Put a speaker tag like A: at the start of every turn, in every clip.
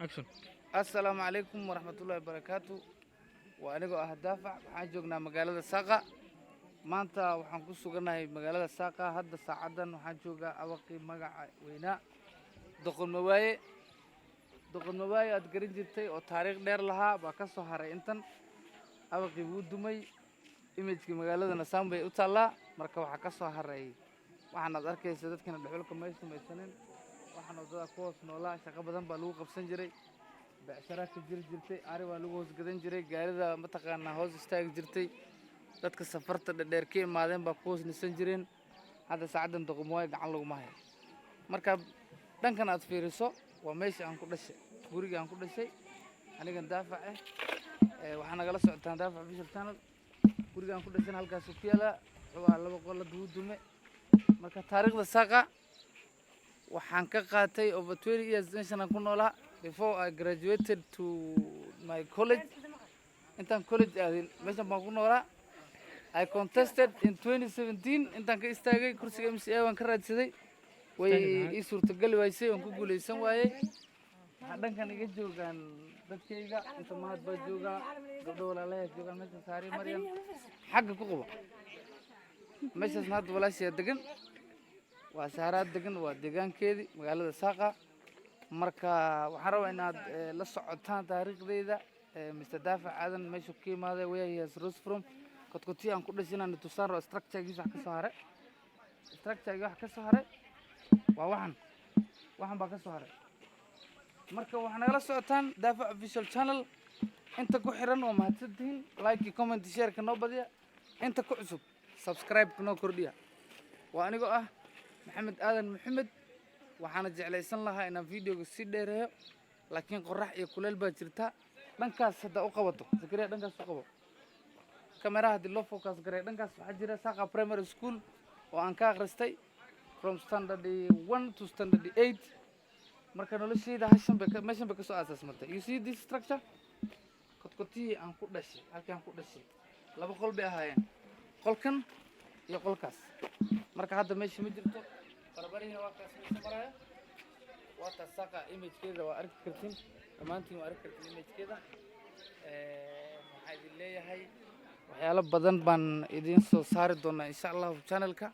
A: Action.
B: Assalaamu calaykum waraxmatullahi wabarakaatu. Waa anigoo ah Daafac. Waxaan joognaa magaalada Saaqa. Maanta waxaan ku sugannahay magaalada Saaqa. Hadda saacaddan waxaan joogaa abaqii magaca weynaa, Doqon Mawaaye. Doqon Mawaaye aad garan jirtay oo taariikh dheer lahaa baa ka soo haray intan. Abaqii wuu dumay, image-kii magaaladana saan bay u taallaa. Marka waxaa ka soo haray waxaan aad arkaysa. Dadkana dhuxulka may samaysanin, waxaan wadada ku hoos noolaa. Shaqo badan baa lagu qabsan jiray, becshara ka jiri jirtay, ari baa lagu hoos gadan jiray, gaarida mataqaanaa hoos istaagi jirtay, dadka safarta dhadheer ka imaadeen baa ku hoos nisan jireen. Hadda saacaddan Doqomawaayo gacan laguma hayo. Marka dhankan aad fiiriso waa meesha aan ku dhashay, guriga aan ku dhashay anigan Daafac ah. Waxaa nagala socotaan Daafac Official Channel. Guriga aan ku dhashayna halkaasuu ku yaalaa. Wuxuu ahaa laba qol, hadda wuu dume. Marka taariikhda Saaqa waxaan ka qaatay over 20 years meeshan aan ku noolaa before I graduated to my college. Intaan college aadin meeshan baan ku noolaa. I contested in 2017. Intaan ka istaagay kursiga MCA waan ka raadsaday, way ii suurtagali waysay, waan ku guuleysan waayey. Waxaa dhankan iga joogaan dadkayga. Inta Mahad baa joogaa, gabdho walaalayaa joogaan meesha, Saari, Maryam xagga ku qabo. Meeshaasna hadda walaashiyaa degan, waa Saaraad degan, waa deegaankeedii magaalada Saaqa. Marka waxaan rabaa inaad la socotaan taariikhdeyda, Mr Daafac Aadan meeshuu ka imaaday, where he has rose from. Kodkotii aan ku dhashay inaan tusaan rabo. Structure-giisa wax ka soo haray, structure-gii wax ka soo haray waa waxan. Waxan baa ka soo haray. Marka waxaa nagala socotaan Daafac Official Channel. Inta ku xiran waa mahadsantihiin. Like iyo comment, share-ka noo badiya. Inta ku cusub subscribe-ka noo kordhiya. Waa anigoo ah Maxamed Aadan Maxamed. Waxaana jeclaysan lahaa inaan videoga si dheereeyo, laakiin qorax iyo kuleel baa jirta. Dhankaas haddaa u qabato, Zakariya, dhankaas u qabo kameraha. Haddii loo focus garay dhankaas waxaa jira Saqa Primary School oo aan ka akhristay from standard 1 to standard 8. Marka noloshayda hashan bay meeshan bay kasoo aasaasmatay. You see this structure, kodkotihii aan ku dhashay, halkii aan ku dhashay laba qol bay ahaayeen, qolkan iyo qolkaas. Marka hadda meesha ma jirto. Barbarihiina waa kaas meesha maraya. Waa taas Saqa image-keeda, waa arki kartiin dhammaantiin, waa arki kartiin image-keeda. Waxaa idin leeyahay waxyaalo badan baan idiin soo saari doonaa insha Allahu channelka.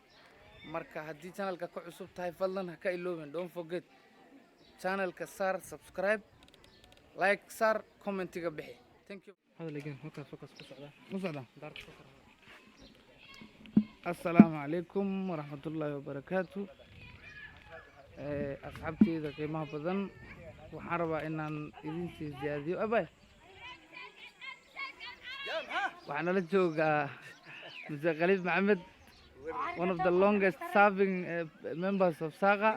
B: Marka haddii channelka ka cusub tahay, fadlan ha ka iloobin, don't forget, channelka saar subscribe, like saar, commentiga bixi. Thank you.
A: Hadal again, halkaas focus ku socdaa.
B: Ku socdaa.
A: Daarta ku kor.
B: Assalaamu calaykum waraxmatullaahi wabarakaatu. Asxaabteyda qiimaha badan, waxaan rabaa inaan idin sii ziyaadiyo abay. Waxaa nala joogaa Mr. Khaliif Maxamed, one of the longest serving members of Saqa.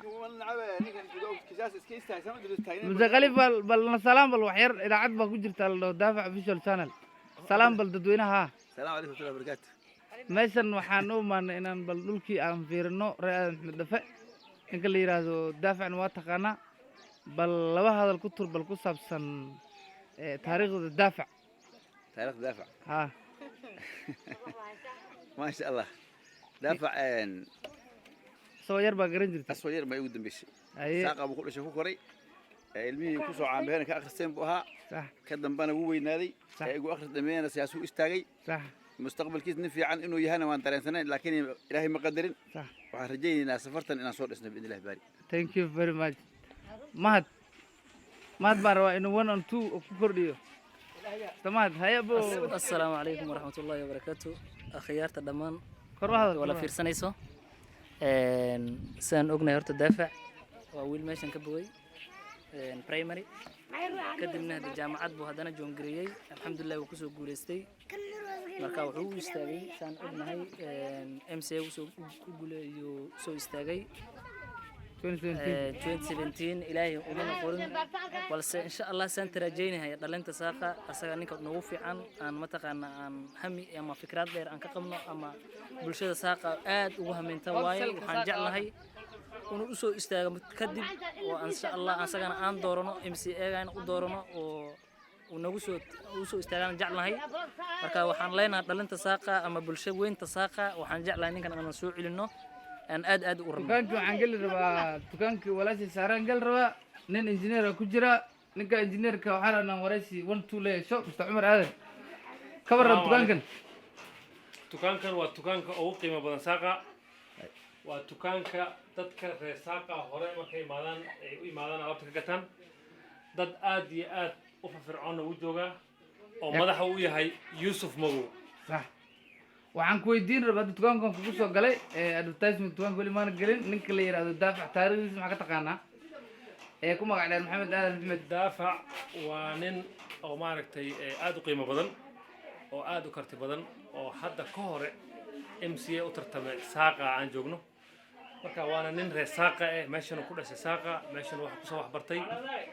B: Mr. Khaliif, bal na salaam, bal wax yar. Idaacad baa ku jirta la dhaho Daafac Official Channel. Salaam bal dadweynaha.
C: السلام عليكم ورحمة الله وبركاته.
B: Meeshan waxaan u imaanay inaan bal dhulkii aan fiirino. Reer Aadan Axmed Dhafe ninka la yidhaahdo Daafacna waa taqaanaa. Bal laba hadal ku tur bal ku saabsan taariikhda Daafac.
C: تاريخ دافع؟
B: Ha.
C: ما شاء الله، دافع
B: Isagoo yar baa garan jirta.
C: Asoo yar ma igu dambeysay.
B: Haye.
C: Saaqa buu ku dhashay, ku koray, ilmihii ku soo caanbaheen ka akhristeen buu ahaa. Ka dambana wuu weynaaday. Ee igu akhris dhameeyana siyaasuu istaagay. Mustaqbalkiis nin fiican inuu yahana waan dareensanayn, laakiin Ilaahay ma qadarin. Waxaan rajaynaynaa safartan inaan soo dhisno biidni Illahi baari.
B: Thank you very much, Mahad. Mahad baan rabaa inuu one on two ku kordhiyo. Mahad, haye bo.
D: Assalaamu calaykum waraxmatullaahi wabarakaatu, akhyaarta dhammaan
B: Kor u hadal.
D: wala fiirsanayso. Sidaan ognahay horta Daafac waa wiil meeshan ka bogay primary, kadibna hadda jaamacad buu haddana joongareeyey. Alxamdulilah, wuu kusoo guuleystay. Marka wuxuu u istaagay, saan ognahay, MCA usoo ku guuleeyuu soo istaagay.
B: 2017.
D: 2017 Ilaahay umana qorin, balse insha Allah saan tarajaynaya dhalinta Saaqa asaga ninka noogu fiican aan mataqaana aan hami ama fikrad dheer aan ka qabno ama bulshada Saaqa aad ugu hameynta waaye. Waxaan jeclahay inuu usoo istaago kadib oo insha Allah asagana aan doorano, MCA-gana u doorano oo uu nagu soo usoo istaagaan jeclahay. Marka waxaan leenahay dhalinta Saaqa ama bulsho weynta Saaqa, waxaan jeclahay ninkan aanan soo celinno, aan aad aad u rabno.
B: Dukaankii waxaan geli rabaa, dukaankii walaashii Saaraan geli rabaa. Nin injineera ku jira. Ninka injineerka waxaan rabnaa waraysi one two la yeesho. Mr Cumar Aadan, ka warran dukaankan?
E: Dukaankan waa dukaanka ugu qiimo badan Saaqa. Waa dukaanka dadka reer Saaqa hore markay imaadaan ay u imaadaan, alaabta ka gataan. Dad aad iyo aad u firfircoonna wuu joogaa, oo madaxa u yahay Yuusuf Magow.
B: Sax. Waxaan ku weydiin rabaa, hadda dukaankan kugu soo galay, advertisement dukaanka weli maana gelin. Ninka la yidhaahdo Daafac, taariikhdiisa maxaa ka taqaanaa, ee ku magac dheer Maxamed Aadan Maxmed?
E: Daafac waa nin oo maaragtay aad u qiimo badan oo aad u karti badan, oo hadda ka hore MCA u tartamay Saaqa aan joogno. Marka waana nin reer Saaqa eh, meeshana ku dhashay Saaqa, meeshana wax kusoo waxbartay,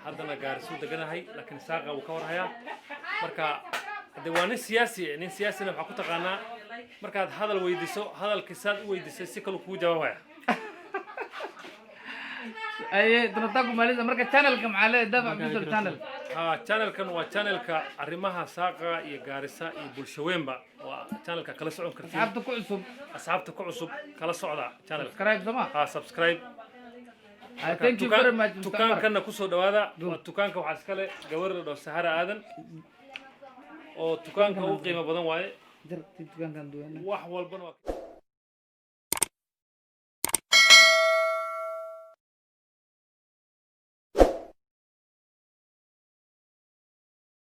E: haddana Gaarisuu deganahay, laakiin Saaqa wuu ka warhayaa. Marka hadde waa nin siyaasi eh. Nin siyaasina waxaa ku taqaanaa, markaad hadal weydiiso, hadalkii saad u weydiisay si kaluu kugu jawaabaya.
B: Aye, tunataka kumaliza. Marka channelka maxaa leedahay, Daafac Official Channel?
E: Ha, channelkan waa channelka arrimaha Saaqa iyo Gaarisa iyo bulshaweynba. Waa channelka kala socon kartiin.
B: Asxaabta ku cusub.
E: Asxaabta ku cusub kala socda channelka.
B: Subscribe soma.
E: Ha, subscribe.
B: I thank you very much, Mr. Umar.
E: Dukaankana kusoo dhawaada. Waa dukaanka waxaa iskale gabar la dhaho Sahara Aadan, oo dukaanka ugu qiimo badan waaye.
B: Jar dukaankan duwana.
E: Wax walbana waa